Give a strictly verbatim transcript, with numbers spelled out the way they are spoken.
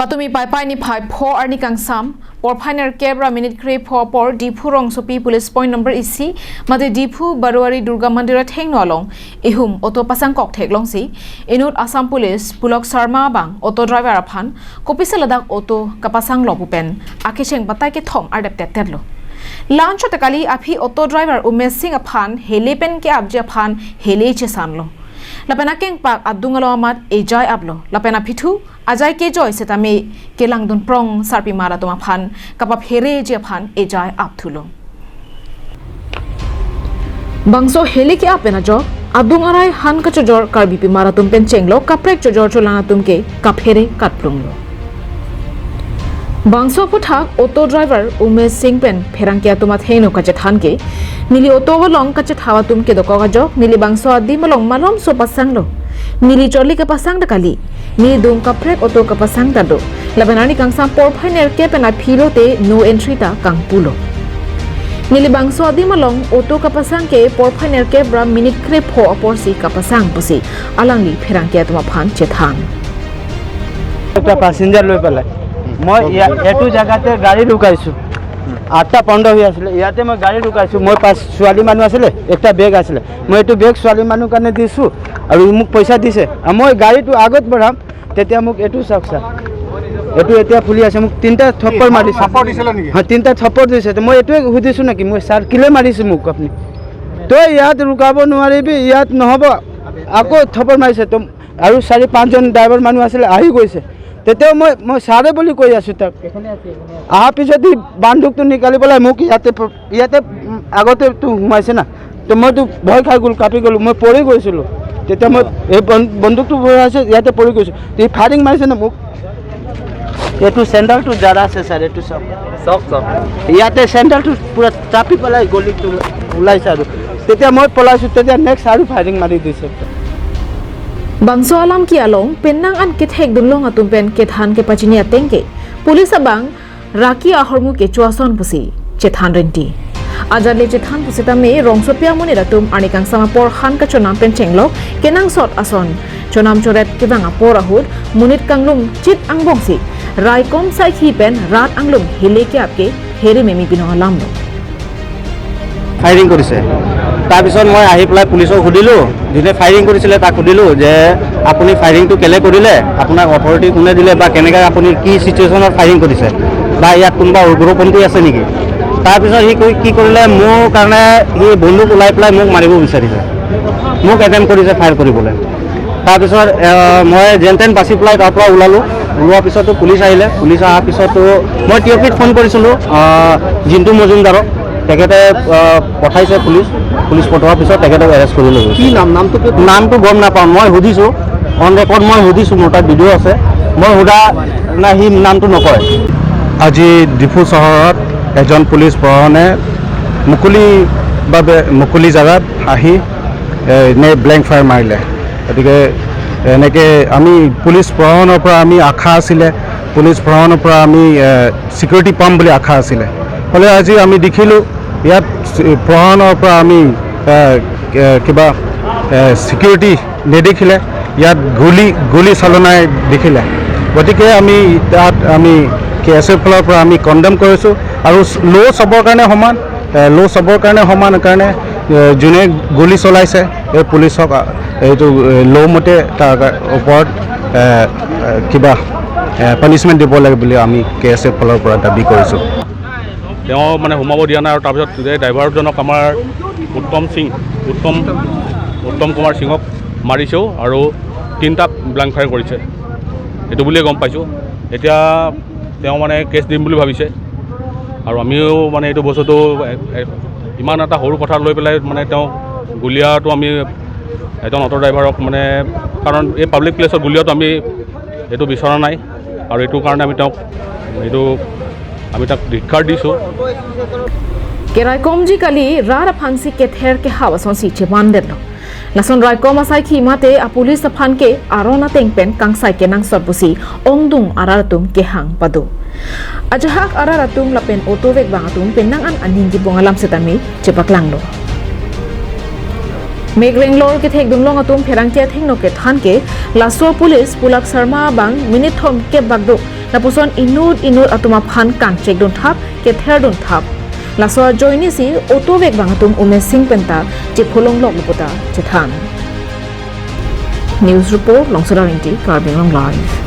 Patumi Paipai niphai pho arni kangsam, porphai nerkep ra minute krepho apor Diphu rongsopi police point number isi, mate Diphu Baruari Durga Mandir athengno along, ihum auto pasangkok theklongsi, inut Assam Police Pulak Sharma abang auto driver aphan, kopisi ladak auto kapasanglo pu pen, akecheng batai kethom ardep tettetlo. La-anchot kali aphi auto driver Umesh Singh aphan, hele pen ke-apji aphan, hele chesanlo. Lapen akengpak adung along amat ejai aplo. Lapen aphi thu, ajai kejoi setame kelangdun prong sarpimar atum aphan kapaphereji aphan ejai apthulo. Bangso hele ke-ap pen ajok, adung arai han kachojor Karbi pimar atum pen chenglok kaprek chojor cholang atum ke kaphere katplunglo. Bangso aphuthak auto driver Umesh Singh pen pherangke atum athengno kachethan ke, neli auto along kachethap atum kedokok ajok, neli bangso adim along malomso pasanglo. Neli choli kapasang ta kali. Neli dung kaprek auto kapasang ta do. Lapen arni kangsam porphai nerkep pen aphi lote no entry ta kangpulo. Neli bangso adim along auto kapasang ke porphai nerkep ra minute krepho aporsi kapasang pusi alangli pherangke atum aphan chethan. এটা পেচেঞ্জাৰ লৈ পেলাই মই ইয়া-, এইটো জেগাতে গাড়ী লুকাইছোঁ। আঠটা পোন্ধৰ হৈ আছিলে, ইয়াতে মই গাড়ী লুকাইছোঁ। মই পাঁচ ছোৱালী মানুহ আছিলে, একটা বেগ আছিলে। মই এইটো বেগ ছোৱালী মানুহ কাৰণে দিছোঁ আৰু ই মোক পইচা দিছে। আৰু মই গাড়ীটো আগত বঢ়াম, তেতিয়া মোক এইটো চাওক ছাৰ, এইটো এতিয়া ফুলি আছে, মোক তিনিটা থপ্পৰ মাৰিছে। থাপ্পৰ দিছিলে নেকি? হয়, তিনিটা থপ্পৰ দিছে। তো মই এইটোৱে সুধিছোঁ নেকি, মই ছাৰ কেলে মাৰিছে মোক আপুনি? তই ইয়াত লুকাব নোৱাৰিবি, ইয়াত নহ'ব, আকৌ থপ্পৰ মাৰিছে। তো আৰু চাৰি পাঁচজন ড্ৰাইভাৰ মানুহ আছিলে, আহি গৈছে। তেতিয়াও মই, মই ছাৰে বুলি কৈ আছোঁ তাক। অহাৰ পিছত সি বান্দুকটো নিকালি পেলাই মোক ইয়াতে প-, ইয়াতে, উম, আগতে তো সোমাইছে না, তো মইতো ভয় খাই গ'লো, কাঁপি গ'লো, মই পৰি গৈছিলোঁ। তেতিয়া মই এই বন-, বন্দুকটো ভৰাই আছে, ইয়াতে পৰি গৈছোঁ। সি ফায়াৰিং মাৰিছে না মোক। এইটো চেণ্ডেলটো জাৰা আছে ছাৰ, এইটো চাওক। চাওক, চাওক। ইয়াতে চেণ্ডেলটো পূৰা চাপি পেলাই গলিটো ওলাইছে আৰু। তেতিয়া মই পলাইছোঁ, তেতিয়া নেক্সট আৰু ফায়াৰিং মাৰি দিছে। Bangso alam ke along, penang an kethekdunlong atum pen kethan kepachini ateng ke, police abang raki ahormu kecho ason pusi chethan renti. Ajat le chethan pusitame rongsopi amonit atum arni kangsam apor han kachonam pen chenglok kenangsot ason chonam choret kevang apor ahut monit kanglum chit angbongsi raikom saikhi pen rat anglum hele ke-ap ke here meme binong alamlo. Firing কৰিছে। তাৰপিছত মই আহি পেলাই পুলিচক সুধিলোঁ, যোনে ফায়াৰিং কৰিছিলে তাক সুধিলোঁ যে, "আপুনি ফায়াৰিংটো কেলে কৰিলে? আপোনাক অথৰিটি কোনে দিলে বা কেনেকৈ আপুনি কি চিটুৱেশ্যনত ফায়াৰিং কৰিছে? বা ইয়াত কোনোবা উগ্ৰপন্থী আছে নেকি?" তাৰপিছত সি কৈ, কি কৰিলে, মোৰ কাৰণে সি বন্দুক ওলাই পেলাই মোক মাৰিব বিচাৰিছে, মোক এটেম্প কৰিছে ফায়াৰ কৰিবলৈ। তাৰপিছত, এ, মই যেন তেন বাচি পেলাই তাৰ পৰা ওলালোঁ। ওলোৱাৰ পিছতো পুলিচ আহিলে। পুলিচ অহাৰ পিছতো মই টি অ' পিত ফোন কৰিছিলোঁ, আ, জিন্তু মজুমদাৰক। তেখেতে, আ, পঠাইছে পুলিচ। পুলিচ পঠোৱাৰ পিছত তেখেতক এৰেষ্ট কৰি লৈ গৈছে। কি নাম? নামটো কি? নামটো গম নাপাওঁ। মই সুধিছোঁ, অন ৰেকৰ্ড মই সুধিছোঁ, মোৰ তাত ভিডিঅ' আছে। মই সোধা নাই, সি নামটো নকয়। আজি ডিফু চহৰত এজন পুলিচ প্ৰহৰণে মুকলিভাৱে, মুকলি জেগাত আহি, এ, এনে ব্লেংক ফায়াৰ মাৰিলে। গতিকে এনেকে আমি পুলিচ প্ৰহৰণৰ পৰা আমি আশা আছিলে, পুলিচ প্ৰহৰণৰ পৰা আমি, এ, ছিকিউৰিটি পাম বুলি আশা আছিলে। হ'লে আজি আমি দেখিলোঁ ইয়াত চি-, প্ৰহৰণৰ পৰা আমি, এ, এ, কিবা, এ, ছিকিউৰিটি নেদেখিলে, ইয়াত গুলী, গুলী চালনাই দেখিলে। গতিকে আমি তাত আমি কে এছ এফ ফালৰ পৰা আমি কণ্ডেম কৰিছোঁ আৰু ল' চবৰ কাৰণে সমান, এ, ল' চবৰ কাৰণে সমান কাৰণে, এ, যোনে গুলী চলাইছে এই পুলিচক, আ, এইটো, এ, ল' মতে তাৰ ওপৰত, এ, এ, কিবা, এ, পানিচমেণ্ট দিব লাগে বুলি আমি কে এছ এফ ফালৰ পৰা দাবী কৰিছোঁ। তেওঁ মানে সোমাব দিয়া নাই আৰু তাৰপিছত এই ড্ৰাইভাৰজনক আমাৰ উত্তম সিং, উত্তম, উত্তম কুমাৰ সিঙক মাৰিছেও আৰু তিনিটা ব্লেংক ফায়াৰ কৰিছে, এইটো বুলিয়ে গম পাইছোঁ। এতিয়া তেওঁ মানে কেছ দিম বুলি ভাবিছে আৰু আমিও মানে এইটো বস্তুটো এ-, এ-, ইমান এটা সৰু কথা লৈ পেলাই মানে তেওঁ গুলীয়াটো আমি এজন অটো ড্ৰাইভাৰক মানে, কাৰণ এই পাব্লিক প্লেছত গুলীয়াটো আমি এইটো বিচৰা নাই আৰু এইটো কাৰণে আমি তেওঁক এইটো আমি তাক ধিক্কাৰ দিছোঁ। Keraikomji kali rat aphansi kether kehap asonsi chevandetlo. Lason raikom asaikhi mate apulis aphan ke aron ateng pen kangsai kenangsot pusi ongdung arat atum kehang pado. Ajahak arat atum lapen auto vekvang atum penang an aning kibong alam setame chepaklanglo. Mek renglor kethekdunlong atum pherangke athengno kethan ke, laso police Pulak Sharma abang minute thomkep bak do lapuson inut inut atum aphan kangchek dunthap, kether dunthap. Laso ajoinesi auto vek abang atum umesing penta chepholong lok lo puta chethan. News report, Longsolar Ingti, Karbi Anglong Live.